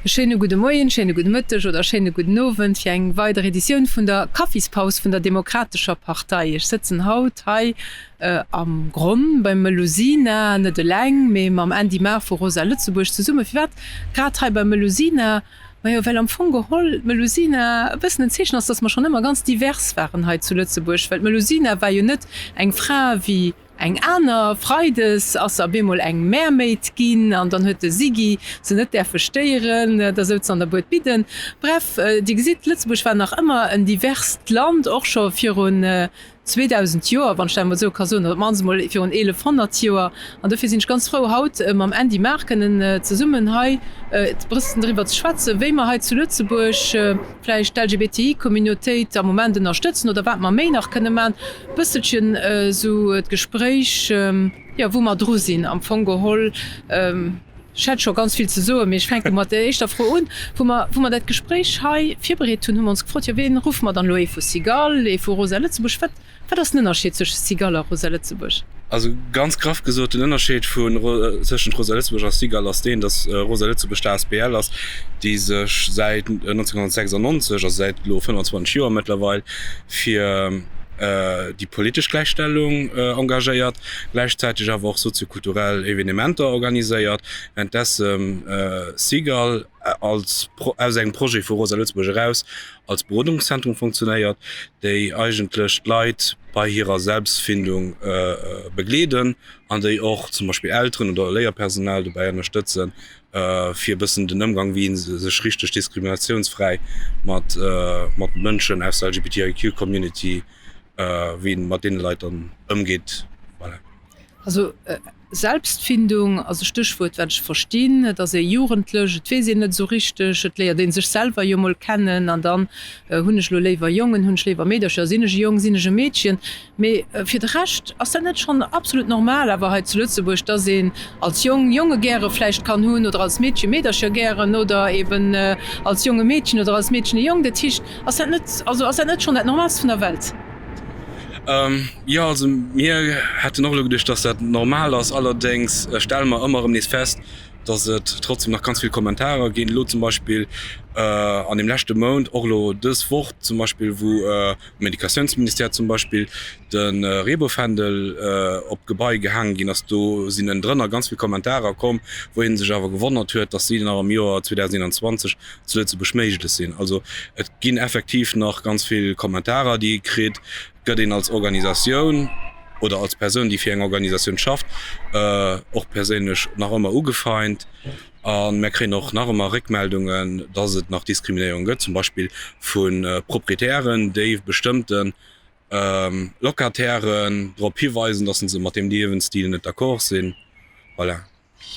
E schéine gudde Moien, schéine gudde Mëtteg oder schéine gudden Owend fir eng weider Editioun vun der Kaffispaus vun der Demokratescher Partei. Ech sëtzen haut hei am Gronn beim Melusina, net eleng, mee mam Andy Maar vu Rosa Lëtzebuerg zesummen. Firwat grad hei beim Melusina? Majo, well am Fong geholl d'Melusina e bëssen en Zeechen ass, dass mer schonn ëmmer ganz divers waren hei zu Lëtzebuerg. Well d'Melusina war jo net eng Fra wéi eng aner. Freides ass se op eemol eng Mermaid ginn an dann huet de Siggy se net däerfe stéieren, da souz se an der Bued bidden. Bref, Dir gesitt, Lëtzebuerg war nach ëmmer en diverst Land, och scho virun 2000 Joer, wann ech dat emol esou ka soen, oder op d'mannst emol virun 1100 Joer. An dofir sinn ech ganz frou, haut mam Andy Maar kënnen zesummen hei e bëssen driwwer ze schwätzen, wéi mer hei zu Lëtzebuerg vläicht d'LGBTI-Communautéit am Moment ënnerstëtzen oder wat mer méi nach kënne maachen. E bësselchen esou d'Gespréich, jo, wou mer dru sinn am Fong geholl. Ech hätt scho ganz vill ze soen, mee ech fänke mat der éischter Fro un. Wou mer, wou mer dat Gespréich hei virbereet hunn, hu mer ons gefrot, jo ween ruffe mer dann elo, ee vu Cigale, ee vu Rosa Lëtzebuerg? Wat, wat ass den Ënnerscheed zwësche Cigale a Rosa Lëtzebuerg? Also ganz graff gesot, den Ënnerscheed vun, tëschent Rosa Lëtzebuerg a Cigale ass deen, datt Rosa Lëtzebuerg d'ASBL ass, déi sech säit 1996, also säit elo 25 Joer mëttlerweil, fir déi politesch Gläichstellung engagéiert, gläichzäiteg awer och soziokulturell Evenementer organiséiert, währenddessen Cigale als aus engem Projet vu Rosa Lëtzebuerg eraus als Berodungszentrum funktionéiert, déi eigentlech d'Leit bei hirer Selbstfindung begleeden an déi och zum Beispill Elteren oder Léierpersonal dobäi ënnerstëtzen, fir e bëssen den Ëmgang, wéi ee sech richteg diskriminatiounsfräi mat mat Mënschen aus der LGBTIQ Community, wéi een mat deene Leit dann ëmgeet. Voilà. Also Selbstfindung ass e Stéchwuert, wat ech verstinn. Et ass ee Jugendlech, et weess een net esou richteg, et léiert ee sech selwer jo mol kennen an dann, hunn ech elo léiwer Jongen, hunn ech léiwer Meedercher, sinn ech e Jong, sinn ech e Meedchen? Mee fir de Rescht ass dat net schonn absolut normal awer hei zu Lëtzebuerg, dass een als Jong Jonge gäre vläicht kann hunn oder als Meedche Meedercher gären oder eben als Jong e Meedchen oder als Meedchen e Jong? Dat heescht, ass dat net, also ass dat net schonn dat Normaalst vun der Welt? Jo, also mir hätten och elo geduecht, dass dat normal ass. Allerdéngs stelle mer ëmmer erëm nees fest, dass et trotzdem nach ganz vill Kommentarer ginn. Elo zum Beispill an deem leschte Mount, och elo dës Woch zum Beispill, wou um Educatiounsministère zum Beispill de Reebouffändel op d'Gebai gehaange ginn ass, do sinn ënnendrënner ganz vill Kommentarer komm, wou ee sech awer gewonnert huet, dass si nach am Joer 2021 zu Lëtzebuerg méiglech sinn. Also et ginn effektiv nach ganz vill Kommentarer, déi ee kritt. Gëtt een als Organisatioun oder als Persoun, déi fir eng Organisatioun schafft, och perséinlech nach ëmmer ugefeint. A mär kréien och nach ëmmer Réckmeldungen, dass et nach Diskriminéierung gëtt, zum Beispill vu Proprietären, déi bestëmmte Locatairen drop hiweisen, dass se mat deem Liewensstil net d'accord sinn. Voilà.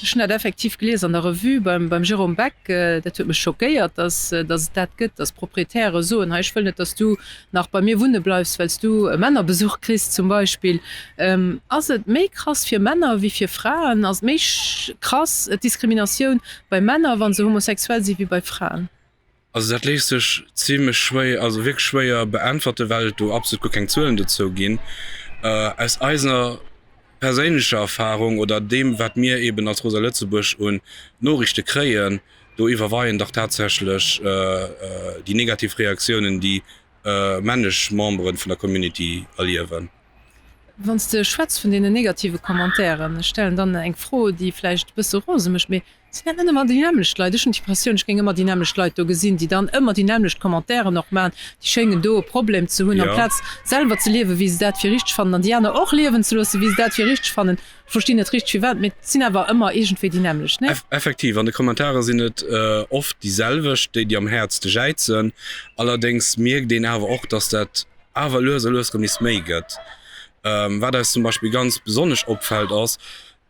Ech hunn dat effektiv gelies an der Revue beim Jérôme Beck. Dat huet mech schockéiert, dass et dat gëtt, dass Proprietäre soen, hei ech wëll net, dass du nach bei mir wunne bleifs, well s du Männerbesuch kriss zum Beispill. Ass et méi krass fir Männer wéi fir Fraen? Ass et méi krass d'Diskriminatioun bei Männer, wa se homosexuell si wéi bei Fraen? Also dat léisst sech zimlech schwéier, also wierklech schwéier beäntwerte well et do absolut guer keng Zuelen dozou ginn. Aus eiser perséinlecher Erfahrung oder deem wat mir eben als Rosa Lëtzebuerg un Noriichte kréien, do iwwerweien dach tatsächlech déi negativ Reaktiounen déi männlech Membere vun der Community erliewen. Wann s de schwätz vun deenen negative Commentairen, ech stellen dann eng Fro, déi vläicht e bësse rose mécht, mee sinn dat net ëmmer déi nämmlecht Leit? Ech hunn d'Impressioun, ech géing ëmmer déi nämmlecht Leit do gesinn, déi dann ëmmer déi nämmlecht Commentairen och maachen. Déi schéngen do e Problem ze hunn, amplaz selwer ze liewen, wéi se dat fir richteg fannen, an déi aner och liewen ze loossen, wéi se dat fir richteg fannen. Ech verstinn net richteg firwat, mee et sinn awer ëmmer iergendwéi déi nämmlecht, nee? Effektiv, an de Kommentare sinn et oft déi selwecht, déi, déi am häertste jäizen. Allerdéngs mierkt een awer och, dass dat awer lues a lues erëm nees méi gëtt. Wat eis zum Beispill ganz besonnesch opfält, ass,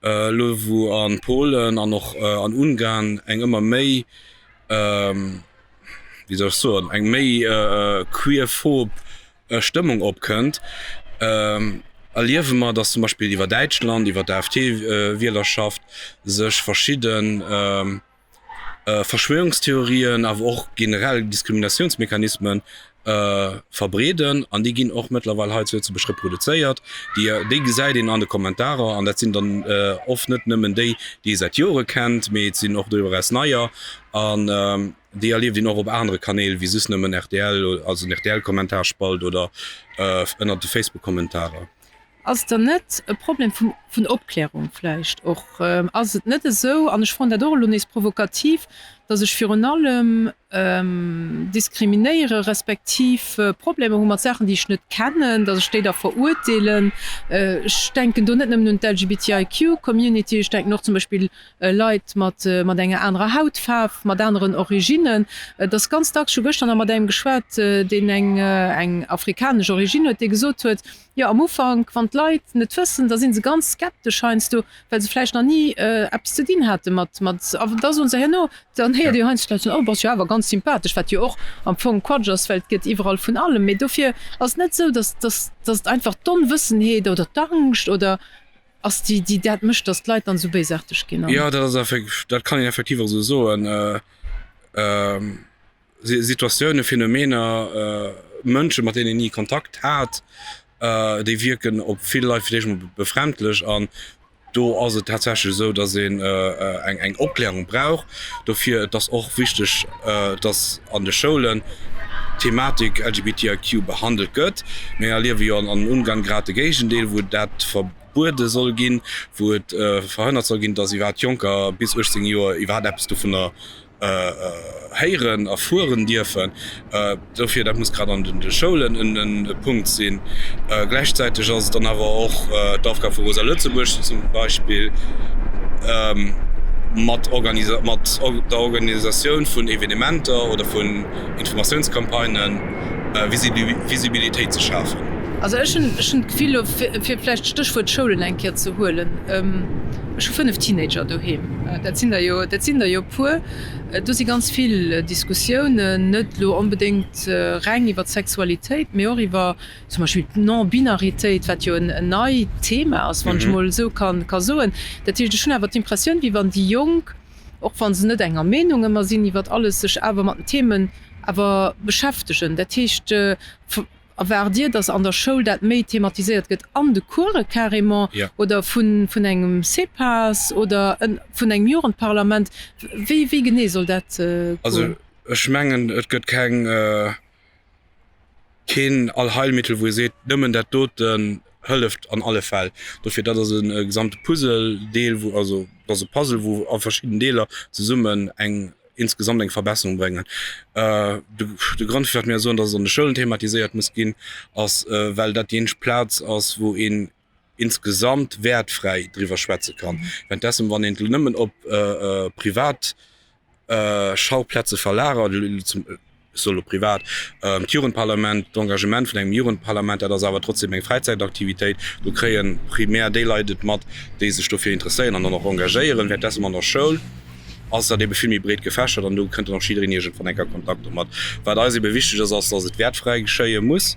elo wou a Polen an och an Ungarn eng ëmmer méi, wéi soll ech soen, eng méi queerphob Stëmmung opkënnt, erliewe mer, datt zum Beispill iwwer Däitschland, iwwer d'AfD-Wielerschaft sech verschidde Verschwörungstheorien, awer och generell Diskriminatiounsmechanismen. Verbreeden an déi ginn och mëttlerweil hei zu Lëtzebuerg reproduzéiert. Déi, déi gesäit een an de Kommentarer an dat sinn dann oft net nëmmen déi, déi ee säit Jore kennt, mee et sinn och doriwwer eraus neier an déi erlieft een och op anere Kanäl wéi soss nëmmen rtl, also den RTL-Kommentarspalt oder ënnert de Facebook-Kommentarer. Ass et dann net e Problem vun, vun Opklärung vläicht och? Ass et net esou, an ech froen dat och elo nees provokativ, datt ech virun allem diskriminéiere respektiv Problemer hu mat Saachen, déi ech net kennen, datt ech déi da verurteelen? Ech denken do net nëmmen un d'LGBTIQ-Community, ech denken och zum Beispill Leit mat, mat enger anerer Hautfaarf, mat aneren Originnen. Et ass ganz dacks, ech hu gëschter nach mat engem geschwat, deen eng, eng afrikanesch Origine huet, dee gesot huet, Jo, am Ufank, wann d'Leit net wëssen, da si se ganz skeptesch heiansdo, well se vläicht nach ni eppes ze dinn hate mat, mat, a da soen se herno, dann héiert ee jo heiansdo d'Leit soen, oh, bass jo awer ganz sympathesch, wat jo och am Fong Quatsch ass, well et gëtt iwwerall vun allem. Mee dofir ass et net esou, dass, dass, dass et einfach d'Onwëssenheet oder d'Angscht oder ass, déi, déi dat mécht, dass d'Leit dann esou béisaarteg ginn. Jo, dat ass effek, dat kann een effektiv och esou soen. Situatiounen, Phänomener, Mënschen, mat deenen een ni Kontakt hat, déi wierken op vill Leit fir d'éischt emol befremdlech. An do ass et tatsächlech esou, datt een eng Opklärung brauch dofir. Et ass och wichteg, datt an de Schoulen d'Thematik LGBTIQ behandelt gëtt. Mir erliewe jo an Ungarn grad de Géigendeel, wou dat verbuede soll ginn, wou et verhënnert soll ginn, datt iwwerhaapt Jonker bis 18 Joer iwwerhaapt eppes dovunner héieren, erfueren dierfen. Dofir, dat muss grad an de Schoulen e Punkt sinn. Gläichzäiteg ass et dann awer och d'Aufgab vu Rosa Lëtzebuerg zum Beispill, mat der Organisatioun vun Evenementer oder vun Informatiounscampagnen Visibilitéit ze schafen. Also ech hunn d'Gefill, elo fir vläicht d'Stéchwuert Schoulen eng Kéier ze huelen, ech hu 5 Teenager doheem, dat sinn der jo, dat sinn der jo e puer, do si ganz vill Diskussiounen, net elo onbedéngt reng iwwer d'Sexualitéit, mee och iwwer zum Beispill d'Non-Binaritéit, wat jo en neit Thema ass, wann ech emol esou ka soen. Dat heescht, ech hunn awer d'Impressioun, wéi wann déi Jonk, och wa se net enger Meenung ëmmer sinn iwwert alles, sech awer mat den Themen awer beschäftegen. Dat heescht, erwaart Dir, datt an der Schoul dat méi thematiséiert gëtt, an de Course carrément, oder vun engem CEPAS oder vun engem Jugendparlament? Wéi wéi genee soll dat goen? Also ech mengen, et gëtt keng, keen Allheilmittel, wou ee seet, nëmmen dat doten hëlleft an alle Fäll. Dofir, dat ass e gesamte Puzzledeel, wou, also dat ass e Puzzle, wou a verschidden Deeler zesummen eng insgesamt eng Verbesserung bréngen. De Grond, firwat mir soen, datt et an de Schoulen thematiséiert muss ginn, ass, well dat déi eenzeg Plaz ass, wou een insgesamt wäertfräi driwwer schwätze kann. Währenddessen, wann een et elo nëmmen op privat Schauplätze verlagert, ech soe lo privat, d'Jugendparlament, d'Engagement vun engem Jugendparlament, dat ass awer trotzdem eng Fräizäitaktivitéit, do kréie primär déi Leit et mat, déi sech dofir interesséieren an dann och engagéieren. Währenddessen an der Schoul ass dat ebe vill méi breet gefächert an do kënnt dann och jiddereen iergendwann eng Kéier a Kontakt domat. Wat eis ebe wichteg ass, ass, dass et wäertfräi geschéie muss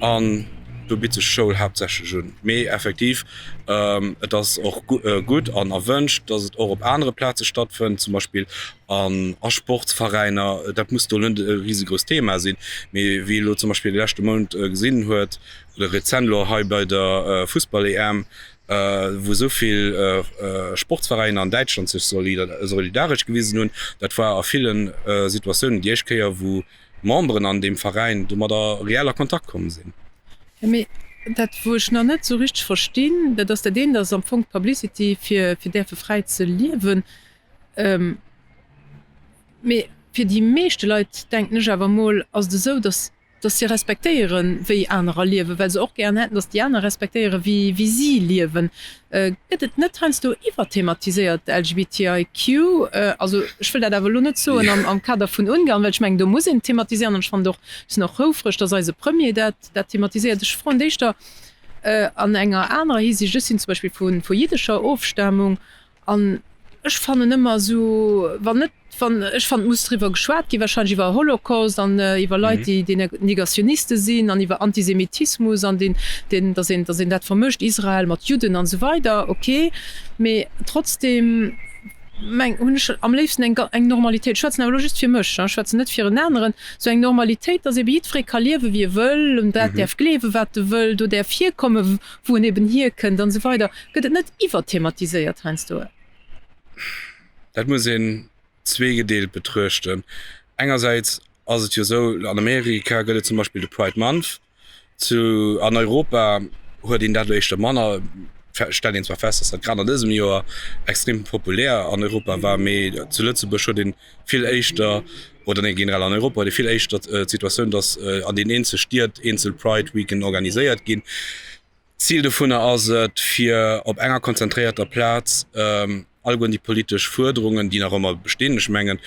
an do bitt sech d'Schoul haaptsächlech un. Mee effektiv, et ass och gutt an erwënscht, dass et och op anere Plaze stattfënnt, zum Beispill an a Sportsveräiner. Dat muss do net e risegrousst Thema sinn, mee wéi ee lo zum Beispill de leschte Mount gesinn huet oder rezent elo hei bei der Fussball-EM, wou esou vill Sportsveräiner an Däitschland sech solidaresch gewisen hunn, dat war a ville Situatiounen déi éischt Kéier, wou Memberen an deem Veräin domadder reell a Kontakt komm sinn. Mee dat, wou ech nach net esou richteg verstinn, dat ass dat eent ass am Fong d'Publicity fir fir däerfe fräi ze liewen. Mee fir déi meeschte Leit, denken ech awer emol, ass et esou, datt datt si respektéieren, wéi anerer liewen, well se och gären hätten, datt déi aner respektéieren, wéi wéi si liewen. Gëtt et net heiansdo iwwerthematiséiert, LGBTIQ? Also ech wëll dat awer elo net soen am am Kader vun Ungarn, well ech mengen, do muss een et thematiséieren an ech fannen et och, ech sinn och houfreg, datt eise Premier dat dat thematiséiert. Ech froen d'éischter an enger anerer Hisiicht, ech sinn zum Beispill vu vu jiddescher Ofstamung An ech fannen ëmmer esou, wann net, wann, ech fannen, et muss driwwer geschwat ginn, wahrscheinlech iwwer Holocaust an iwwer Leit, déi, déi Negationiste sinn an iwwer Antisemitismus an deen, deen, dass een, dass een dat vermëscht, Israel mat Judden an esou weider, ok. Mee trotzdem. meng, hunn ech am léifsten eng, eng Normalitéit, ech schwätzen awer elo just fir mech, ech schwätzen net fir en aneren, sou eng Normalitéit, dass ebe jiddweree ka liewe wéi e wëll, un dat däerf gleewe wat e wëll, do däerf hierkomme wou en eben hierkënnt an esou weider. Gëtt et net iwwerthematiséiert heiansdo? Dat muss een zweegedeelt betruechten. Engersäits ass et jo esou, an Amerika gëtt et zum Beispill de Pride Month, Zu an Europa huet een dat elo éischter manner. Stellt een zwar fest, datt dat grad an dësem Joer extrem populär an Europa war, mee zu Lëtzebuerg huet een vill éischter, oder nee generell an Europa huet ee vill éischter d'Situatioun, datt an den eenzel Stied eenzel Pride Weeken organiséiert ginn. Zil dovunner ass et, fir op enger konzentréierter Plaz alleguerten déi politesch Fuerderungen, déi nach ëmmer bestinn, ech mengen,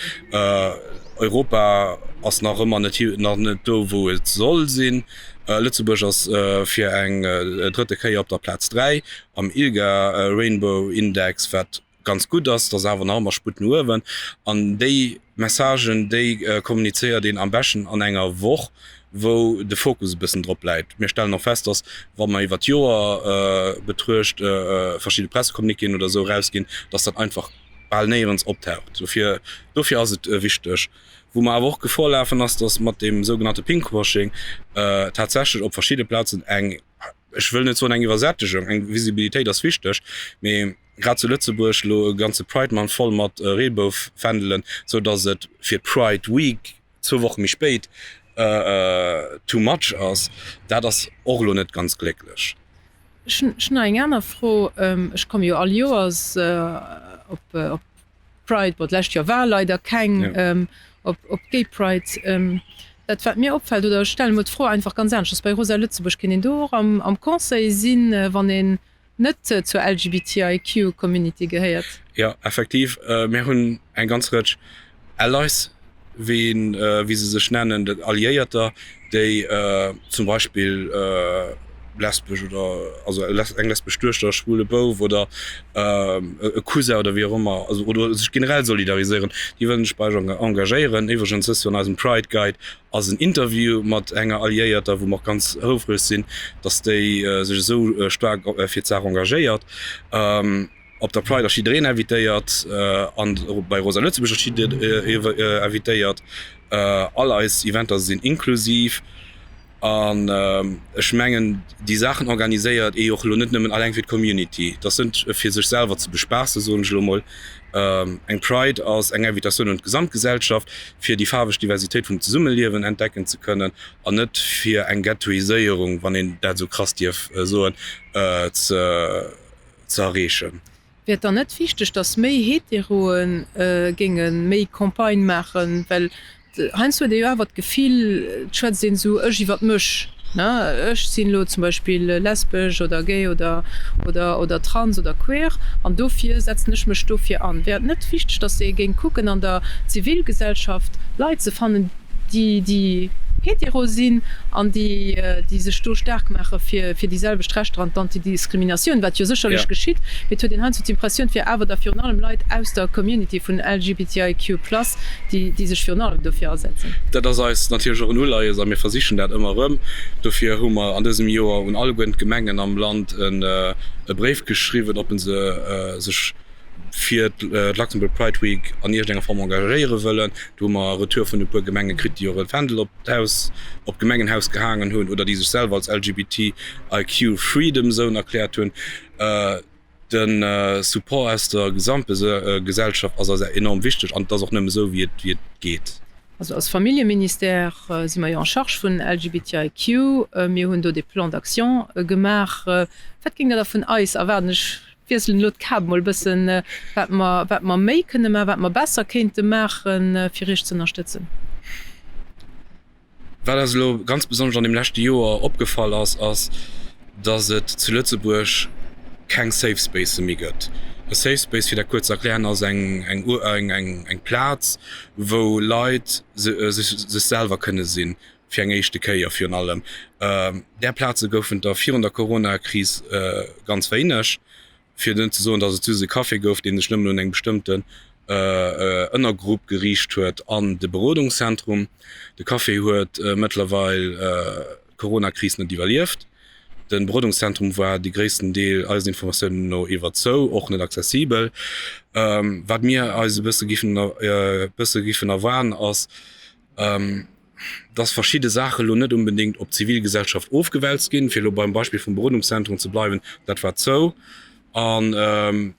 Europa ass nach ëmmer net nach net do, wou et soll sinn, Lëtzebuerg ass fir eng drëtte Kéier op der Plaz 3 am ILGA Rainbow Index, wat ganz gutt ass, et ass awer nach ëmmer Sputt no uewen. An déi Messagen, déi kommunizéiert een am beschten an enger Woch, wou de Fokus e bëssen drop läit. Mir stellen och fest, dass, wa mer iwwer d'Joer betruecht verschidde Pressecommuniquéen oder esou erausginn, dass dat einfach bal néierens optaucht. Dofir, dofir ass et wichteg. Wou mer awer och Gefor lafen, ass, dass mat deem sougenannte Pinkwashing tatsächlech op verschidde Plazen eng, ech wëll net soen eng Iwwersättegung, eng Visibilitéit ass wichteg, mee grad zu Lëtzebuerg elo e ganze Pride Month voll mat Reebouffändelen, sou datt et fir d'Pride Week zwou Woche méi spéit too much ass, dat ass och elo net ganz glécklech. Ech hunn nach eng aner Fro. Ech komme jo all Joers op Pride, bon d'lescht Joer war leider keng, op d'Gay Pride. Dat wat mir opfält, oder ech stellen emol d'Fro einfach ganz aneschters, bei Rosa Lëtzebuerg, kéint een do och am Conseil sinn, wann een net zur LGBTIQ Community gehéiert? Jo, effektiv, mir hunn eng ganz Rëtsch Allies, wéi wéi se sech nennen, dat Alliéierter, déi zum Beispill lesbesch oder also eng lesbesch Duechter, e schwule Bouf oder e Cousin oder wéi och ëmmer, also oder sech generell solidariséieren, déi wëllen sech bei eis engagéieren. Iwwregens dëst Joer an eisem Pride Guide ass en Interview mat enger Alliéierter, wou mer och ganz houfreg sinn, dass déi sech esou staark fir d'Saach engagéiert. Op der Pride ass jiddereen invitéiert an bei Rosa Lëtzebuerg ass jiddereen invitéiert. All eis Eventer sinn inklusiv an ech mengen déi Saachen organiséiert ee jo och elo net nëmmen alleng fir d'Community. Dat ass net fir sech selwer ze bespaassen, soen ech elo mol. Eng Pride ass eng Invitatioun un d'Gesamtgesellschaft, fir déi faarweg Diversitéit vum Zesummeliewen entdecken ze kënnen an net fir eng Ghettoiséierung, wann een dat esou krass dierf soen, ze. ze erreechen. Wier et dann net wichteg, datt méi Heteroe géinge méi Campagne maachen? Well heiansdo huet ee jo awer d'Gefill, et schwätzt een esou ech iwwert mech, ne, ech sinn elo zum Beispill lesbesch oder gay oder oder oder trans oder queer an dofir setzen ech mech dofir an. Wär et net wichteg, datt ee géing kucken an der Zivilgesellschaft Leit ze fannen, déi déi hetero sinn an déi déi sech do staark maache fir fir déi selwecht Rechter an d'Antidiskriminatioun, wat jo sécherlech geschitt, mee et huet een heiansdo d'Impressioun, et wier awer da virun allem Leit aus der Community vun LGBTIQ plus, déi déi sech virun allem dofir asetzen. Dat ass eis natierlech och en Uleies a mir versichen dat ëmmer erëm. Dofir hu mer an dësem Joer un alleguerten d'Gemengen am Land e Bréif geschriwwen, ob se sech fir d'Luxembourg Pride Week an iergendenger Form engagéiere wëllen. Do hu mer e Retour vun e puer Gemenge kritt, déi och e Fändel op d'Haus, op d'Gemengenhaus gehaangen hunn oder déi sech selwer als LGBTIQ Freedom Zone erkläert hunn. De Support aus der Gesamtgesellschaft ass eis enorm wichteg an et ass och nëmme esou, wéi et geet. Also als Familljeministère si mer jo en charge vun LGBTIQ. Mir hunn do dee Plan d'action gemaach. Wat géingt Der da vun eis erwaarden? Ech wiesselen elo d'Kap mol e bëssen, wat mer, wat mer méi kënne maachen, wat mer besser kéinte maachen, fir Iech ze ënnerstëtzen. Wat eis elo ganz besonnesch an deem leschte Joer opgefall ass, ass, dass et zu Lëtzebuerg keng Safe Spacë méi gëtt. E Safe Space, fir dat kuerz ze erklären, ass eng, eng, eng, eng Plaz, wou Leit sech, sech selwer kënne sinn, fir eng éischte Kéier virun allem. Där Plaze goufen der virun der Coronakris ganz wéineg, fir net ze soen, datt et just e Café gouf, dee sech nëmmen un eng bestëmmten Ënnergrupp geriicht huet an de Berodungszentrum. De Café huet mëttlerweil d'Coronakris net iwwerlieft. De Berodungszentrum war de gréissten Deel eisen Informatiounen no iwwer zou, och net accessibel. Wat mir eis e bësse giffen e bësse giffen erwaarden ass, dass verschidde Saache lo net unbedéngt op d'Zivilgesellschaft ofgewälzt ginn, fir elo beim Beispill vum Berodungszentrum ze bleiwen, dat war zou an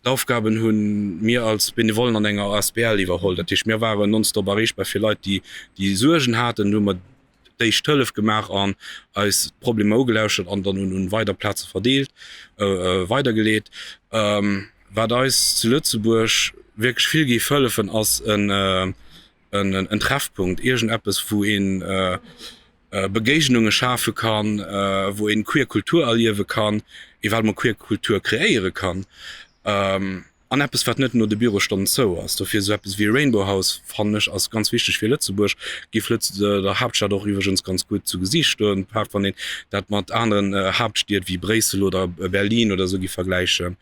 d'Aufgaben hu mir als Benevollen an enger asbl iwwerholl. Dat heescht, mir waren nonstop erreechbar fir Leit, déi déi Suergen haten, hu mer d'éischt Hëllef gemaach an eis d'Problemer ugelauschert an dann un weider Plaze verdeelt, weidergeleet. Wat eis zu Lëtzebuerg wierklech vill géif hëllefen, ass en en Treffpunkt, iergendeppes wou een Begéignunge schafe kann, wou een queer Kultur erliewe kann, ewell mol queer Kultur kreéiere kann an eppes wat net no de Bürostonnen zou ass. Dofir esou eppes wéi e Rainbow House fannen ech ass ganz wichteg fir Lëtzebuerg, géif Lëtz der Haaptstad och iwwregens ganz gutt zu Gesiicht stoen, grad wann een dat mat aneren Haaptstied wéi Bréissel oder Berlin oder esou géif vergläichen.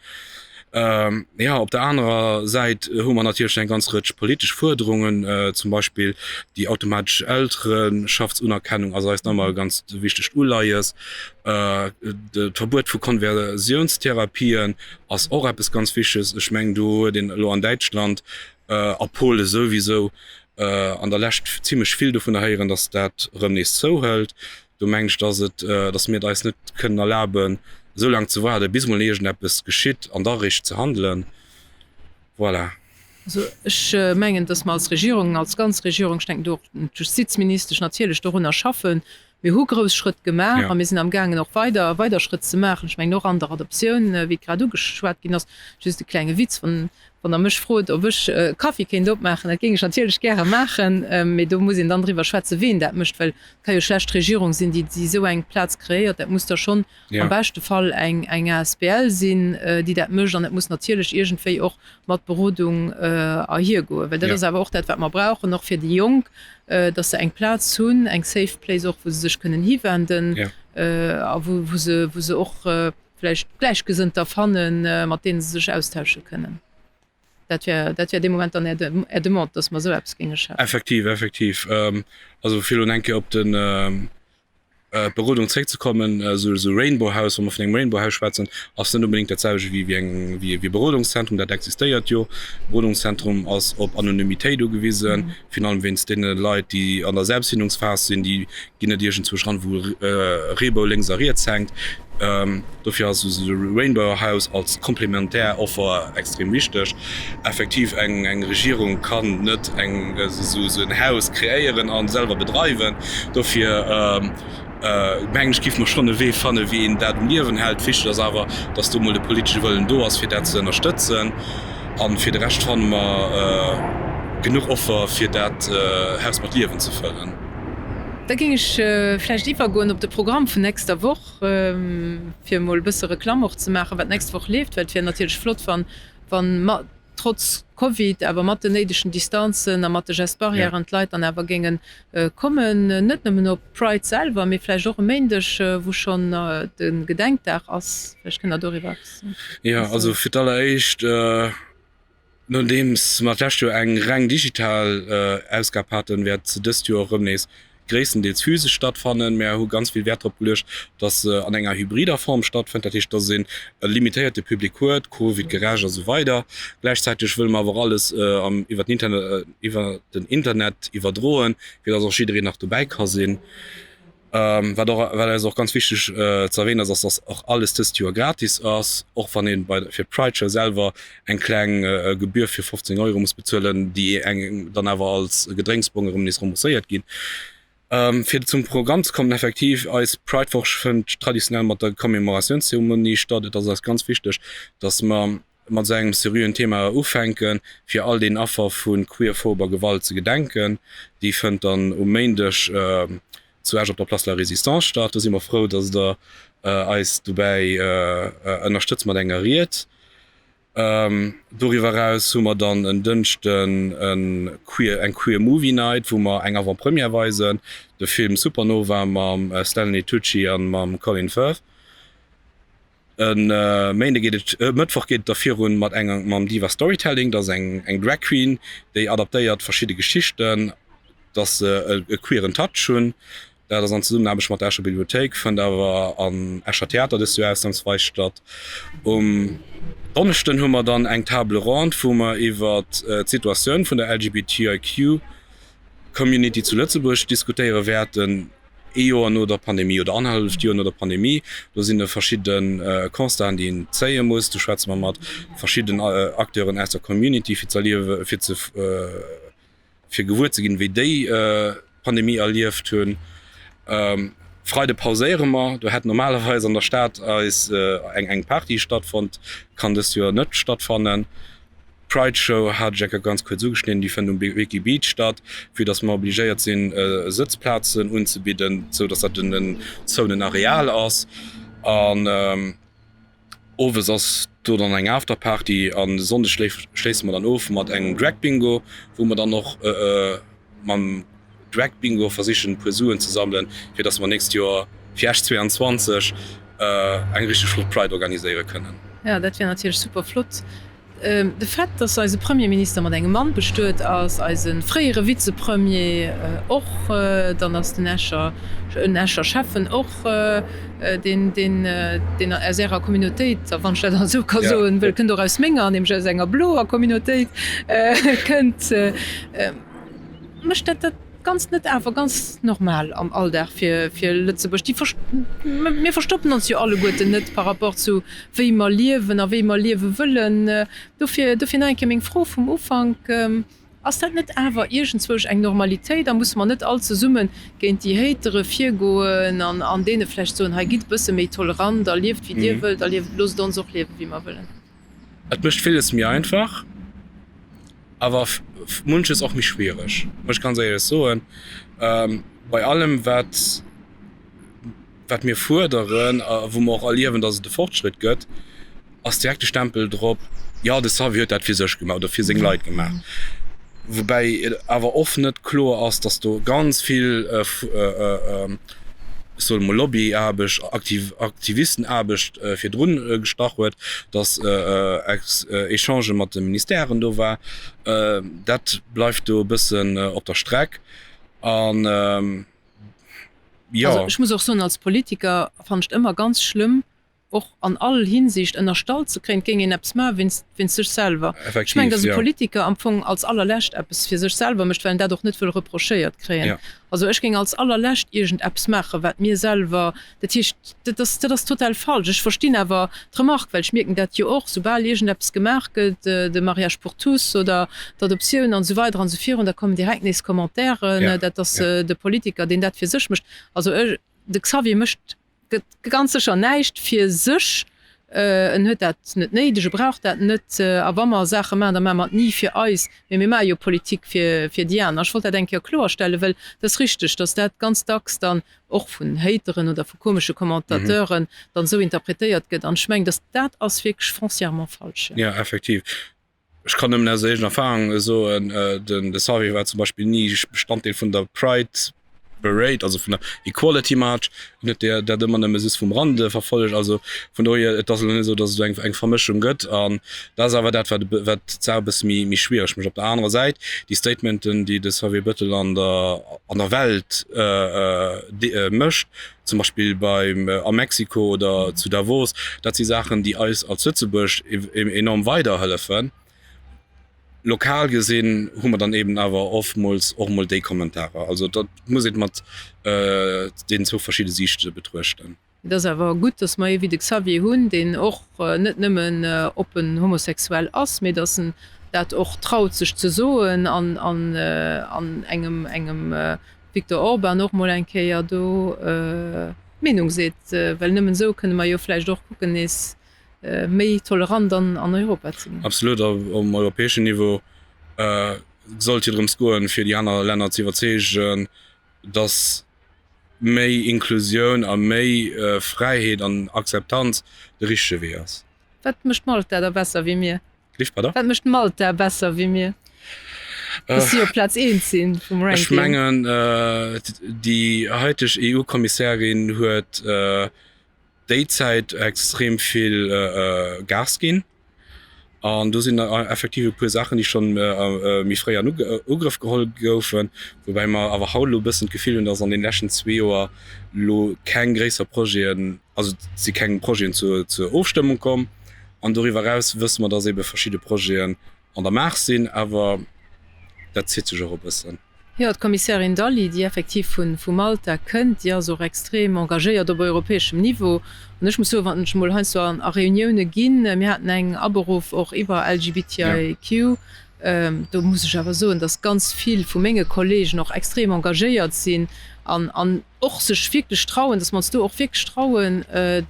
Jo, op der anerer Säit hu mer natierlech eng ganz Rëtsch politesch Fuerderungen, zum Beispill déi automatesch Eltereschaftsunerkennung ass eis nach ëmmer e ganz wichtegt Uleies. D'Verbuet vu Konversiounstherapien ass och eppes ganz Wichteges. Ech mengen, do huet een elo an Däitschland a Pole souwisou an der Lescht zimlech vill dovunner héieren, datt dat erëm nees zouhëlt. Do mengen ech, dass et, dass mir et eis net kënnen erlaben, esou laang ze waarden, bis emol iergendeppes geschitt an da eréischt ze handelen. Voilà. Also ech mengen, dass mer als Regierung, als ganz Regierung, ech denken do och un d'Justizministesch natierlech, dorunner schaffen. Mir hu grouss Schrëtt gemaach a mir sinn amgaangen och weider, weider Schrëtt ze maachen. Ech mengen och an der Adoptioun, wéi et grad ugeschwat ginn ass. Just e klenge Witz, wann Wann Der mech frot, ob ech e Kaffi kéint opmaachen, dat géing ech natierlech gäre maachen, mee do muss een dann driwwer schwätzen, ween dat mécht, well et ka jo schlecht d'Regierung sinn, déi esou eng Plaz kreéiert. Dat muss da schonn am beschte Fall eng asbl sinn, déi dat mécht, an et muss natierlech iergendwéi och mat Berodung erhiergoen, well dat ass awer och dat, wat mer brauchen, och fir déi Jonk, datt se eng Plaz hunn, eng safe place och, wou se sech kënnen hiwenden a wou se och vläicht Gläichgesënnter fannen, mat deene se sech austausche kënnen. Dat wär, dat wär dee Moment dann Är, Är Demande, dass mer esou eppes géinge schafen. Effektiv, effektiv. Also fir elo eng Kéier op den, d'Berodung zréckzekommen, esou, esou Rainbow House, wa mer vun engem Rainbow House schwätzen, ass net onbedéngt dat selwecht wéi, wéi eng, wéi e Berodungszentrum. Dat existéiert jo. E Berodungszentrum ass op Anonymitéit ugewisen, virun allem wéinst deene Leit, déi an der Selbstfindungsphas sinn, déi ginn net iergendzwousch ran, wou e Reebou lénks a riets hänkt. Dofir ass esou de Rainbow House als komplementär Offer extrem wichteg. Effektiv, eng Regierung kann net eng esou en Haus kreéieren a selwer bedreiwen. Dofir mengen ech, géife mer schonn e Wee fannen, wéi een dat um Liewen hält. Wichteg ass awer, datt do mol de politesche Wëllen do ass, fir dat ze ënnerstëtzen. A fir de Rescht fanne mer genuch Offer, fir dat Haus mat Liewen ze fëllen. Da géing ech vläicht iwwergoen op de Programm vun nächster Woch, fir emol e bësse Reklamm och ze maachen, wat d'nächst Woch leeft, well et wier natierlech flott, wann, wann ma trotz Covid awer mat den néidegen Distanzen a mat de Gestes barrièren d'Leit dann awer géinge kommen, net nëmmen op d'Pride selwer, mee vläicht och e Méindeg, wou schonn de Gedenkdag ass. Vläicht kënnt Der doriwwer eppes soen. Jo, also fir d'alleréischt, Nodeems mer d'lescht Joer eng reng digital Ausgab haten, wäert se dëst Joer erëm nees gréisstendeels physesch stattfannen. Mär hu ganz vill Wäert drop geluecht, dass se an enger hybrider Form stattfënnt, dat heescht, dass een e limitéierte Public huet, Covid-gerecht a sou weider. Gläichzäiteg wëlle mer awer och alles iwwer den Internet iwwerdroen, fir dass och jiddereen nach dobäi ka sinn. Wat och, wat eis och ganz wichteg ze erwähnen ass, ass dass och alles dëst Joer gratis ass, och wann een bei fir d'Pride Show selwer eng kleng Gebühr fir 15 Euro muss bezuelen, déi engem dann awer als Gedrénksbong erëm nees rembourséiert ginn. Fir zum Programm ze kommen, effektiv, eis Pride Woch fënnt traditionell mat der Commémoratiounszeremonie statt. Et ass eis ganz wichteg, dass mer mat esou engem seriöen Thema ufänken, fir all den Affer vu queerphober Gewalt ze gedenken. Déi fënnt dann um Méindeg zu Esch op der Place de la Résistance statt. Do si mer frou, dass Der eis dobäi ënnerstëtzt mat enger Ried. Doriwwer eraus hu mer dann en Dënschden eng Queer Movie Night, wou mer eng Avant-Première weisen, de Film Supernova mam Stanley Tucci a mam Colin Firth. E Méinde geet et, e Mëttwoch geet et da virun mat enger, mam Diva Storytelling. Dat ass eng eng Drag Queen, déi adaptéiert verschidde Geschichten, dass se e queeren Touch hunn. Dat ass an Zesummenaarbecht mat der Escher Bibliothéik, fënnt awer am Escher Theater dëst Joer ausnamsweis statt. Um Donneschden hu mer dann eng Table ronde, wou mer iwwer d'Situatioun vun der LGBTIQ Community zu Lëtzebuerg diskutéiere wäerten, ee Joer no der Pandemie oder annerhalleft Joer no der Pandemie. Do sinn e verschidde Constaten, déi een zéie muss. Do schwätze mer mat verschidden Acteuren aus der Community, fir ze erliewe fir ze fir gewuer ze ginn, wéi déi d'Pandemie erlieft hunn. Freide pauséiere mer. Do hätt normalerweis an der Stad eis eng eng Party stattfonnt, kann dëst Joer net stattfannen. D'Pride Show hat ech eng Kéier ganz kuerz ugeschnidden, déi fënnt um Wiki Beach statt, vue dass mer obligéiert sinn Sëtzplazen unzebidden, sou dass dat en zouenen Areal ass. An Owes ass do dann eng Afterparty an e Sonndeg schléisse mer dann of mat engem Drag Bingo, wou mer dann och mam Drag Bingo versichen e puer Suen ze sammelen, fir dass mer nächst Joer fir Esch 22 eng richteg flott Pride organiséiere kënnen. Jo, dat wier natierlech super flott. De Fait, datt eise Premierminister mat engem Mann bestuet ass, eise fréiere Vizepremier och, dann ass den Escher, en Escher Schäffen och, deen, deen, deen aus Ärer Communautéit, a wann ech dat esou ka soen, well e kënnt och aus menger, nämlech aus enger bloer Communautéit kënnt, mécht dat dat Ganzt net awer ganz normal am Alldag fir fir Lëtzebuerg. Déi mir verstoppen ons jo alleguerten net par rapport zu wéi mer liewen a wéi mer liewe wëllen. Dofir dofir nach eng Kéier meng Fro vum Ufank, Ass dat net awer iergendzwousch eng Normalitéit a musse mer net all zesumme géint déi Hatere virgoen an an deene vläicht soen, hei gitt e bësse méi tolerant a lieft wéi dir wëllt a lieft loosst ons och liewe wéi mer wëllen? Et mécht villes méi einfach, awer munches och méi schwiereg, muss ech ganz éierlech soen. Bei allem wat wat mir fuerderen a wou mer och erliewen, datt et e Fortschritt gëtt, ass direkt de Stempel drop, jo de Xavier huet dat fir sech gemaach oder fir seng Leit gemaach. Woubäi et awer oft net kloer ass, datt do ganz vill, ech soen emol Lobbyaarbecht, Aktivistenaarbecht virdrun gestach huet, datt Echangë mat de Ministèren do war. Dat bleift do e bëssen op der Streck. An jo. Also ech muss och soen, als Politiker fannen ech et ëmmer ganz schlëmm, och an all Hinsicht ënnerstallt ze kréien, et géing een eppes maache wéinst wéinst sech selwer. Ech mengen, datt e Politiker am Fong als allerlescht eppes fir sech selwer mécht, well en dat och net wëll reprochéiert kréien. Also ech géing als allerlescht iergend eppes maachen, wat mir selwer, dat heescht, dat ass, dat ass total falsch. Ech verstinn awer d'Remarque, well ech mierken dat jo och, soubal iergend eppes gemaach gëtt, de Mariage pour tous oder d'Adoptioun an esou weider an esou virun, da kommen direkt nees Commentairen, dat ass de Politiker, deen dat fir sech mécht. Also ech, de Xavier mécht Gëtt ganz sécher näischt fir sech. En huet dat net néideg, e brauch dat net. A wa mer Saache maachen, da maache mer et ni fir eis, mee mir maache jo Politik fir déi aner. Ech wollt dat eng Kéier kloerstellen, well et ass richteg, datt dat ganz dacks dann och vun Hateren oder vu komesche Commentateuren dann esou interpretéiert gëtt. An ech mengen, datt dat ass wierklech foncièrement falsch. Jo, effektiv. Ech kann nëmmen aus eegener Erfahrung soen, den de Xavier war zum Beispill ni Bestanddeel vun der Pride Parade, also vun der Equality March. En huet der dat ëmmer nëmme just vum Rande verfollegt. Also vun dohier, et ass elo net esou, datt et do eng eng Vermëschung gëtt. An dat ass awer dat, wat wat d'Saach e bësse méi méi schwiereg mécht. Op der anerer Säit, déi Statementen, déi de Xavier Bettel an der an der Welt mécht, zum Beispill beim a Mexiko oder zu Davos, dat si Saachen, déi eis als Lëtzebuerg enorm weiderhëllefen. Lokal gesinn hu mer dann eben awer oftmools och emol déi Kommentarer. Also dat muss een mat deenen zwou verschidde Siichte betruechten. Et ass awer gutt, datt mer ee wéi de Xavier hunn, deen och net nëmmen oppen homosexuell ass, mee datt en dat och traut sech ze soen an an engem engem Viktor Orban och mol eng Kéier do d'Meenung seet, well nëmmen esou kënne mer jo vläicht och kucken nees méi tolerant an an Europa ze ginn. Absolut, a um europäeschen Niveau sollt jo drëms goen, fir déi aner Länner ze iwwerzeegen, datt méi Inklusioun a méi Fräiheet an Akzeptanz de richtege Wee ass. Wat mécht Malta da besser wéi mir? Lift, pardon? Wat mécht Malta besser wéi mir? Dass si op Plaz eent sinn vum Ranking. Ech mengen, déi haiteg EU-Kommissärin huet déi Zäit extrem vill Gas ginn. An do sinn effektiv e puer Saachen, déi schonn méi fréi an Ugrëff geholl goufen, woubäi mer awer haut elo e bëssen d'Gefill hunn, dass an deene leschten zwee Joer elo keng gréisser Projeten, also et si keng Projeten zur Ofstëmmung komm. An doriwwer eraus wësse mer, dass eebe verschidde Projeten an der Maach sinn, awer dat zitt sech och e bëssen. Jo, d'Kommissärin Dalli, déi effektiv vu Malta kënnt, déi ass och extrem engagéiert op europäeschem Niveau. An ech muss soen, wann ech emol heiansdo a Reunioune ginn, mir haten eng aberuff och iwwer LGBTIQ, do muss ech awer soen, datt ganz vill vu menge Kollegen och extrem engagéiert sinn an och sech wierklech trauen, datt mer ons do och wierklech trauen,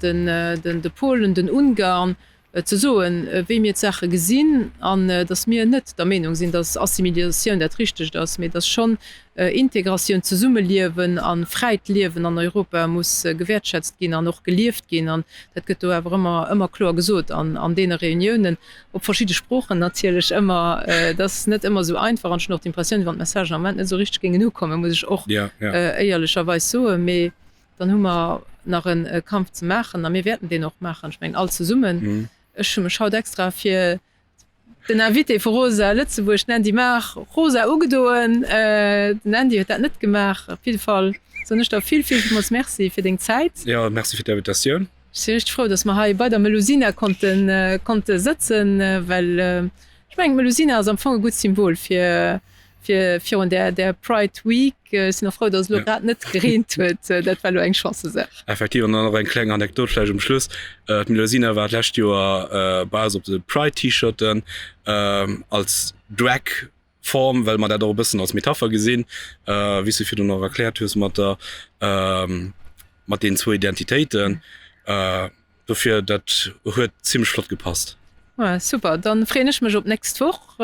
de Polen, den Ungarn, ze soen, wéi mir d'Saache gesinn an datt mir net der Meenung sinn, datt Assimilatioun dat Richtegt ass, mee datt schonn Integratioun, Zesummeliewen a fräit Liewen an Europa muss gewäertschätzt ginn an och gelieft ginn. An dat gëtt do awer ëmmer, ëmmer kloer gesot an an deene Reuniounen, op verschidde Sproochen natierlech ëmmer. Et ass net ëmmer esou einfach an ech hunn och d'Impressioun, wéi wann d'Messagen am Moment net esou richteg géingen ukommen, muss ech och éierlecherweis soen. Mee Dann hu mer nach e Kampf ze maachen a mir wäerten deen och maachen, ech mengen all zesummen. Ech hu mech haut extra fir den Invité vu Rosa Lëtzebuerg, den Andy Maar, rosa ugedoen. Den Andy huet dat net gemaach. Op jidde Fall soen ech der vill, vill, villmools Merci fir deng Zäit. Jo, Merci fir d'Invitatioun. Ech si richteg frou, dass mer hei bei der Melusina konnten, konnte sëtzen, well ech mengen, d'Melusina ass am Fong e gutt Symbol fir, fir virun där, där Pride Week. Ech sinn och frou, dass et elo grad net gereent huet. Dat war elo eng Chancesaach. Effektiv. An dann nach eng kleng Anekdot vläicht um Schluss, D'Melusina war d'lescht Joer bei eis op de Pride-T-Shirten als Drag Form, well mer dat och e bëssen als Metapher gesinn, wéi s du virdrun och erkläert hues mat der, mat deenen zwou Identitéiten. Dofir, dat huet zimmlech flott gepasst. Super, dann freeën ech mech op d'nächst Woch,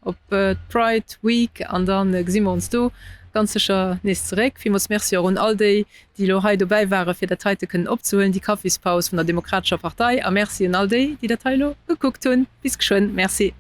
op d'Pride Week an da gesi mer ons do ganz sécher nees zeréck. Villmools Merci och un all déi, déi elo hei dobäi ware fir dat heite kënnen opzehuelen, déi Kaffispaus vun der Demokratescher Partei a Merci un all déi, déi dat hei elo gekuckt hunn. Bis geschwënn. Merci.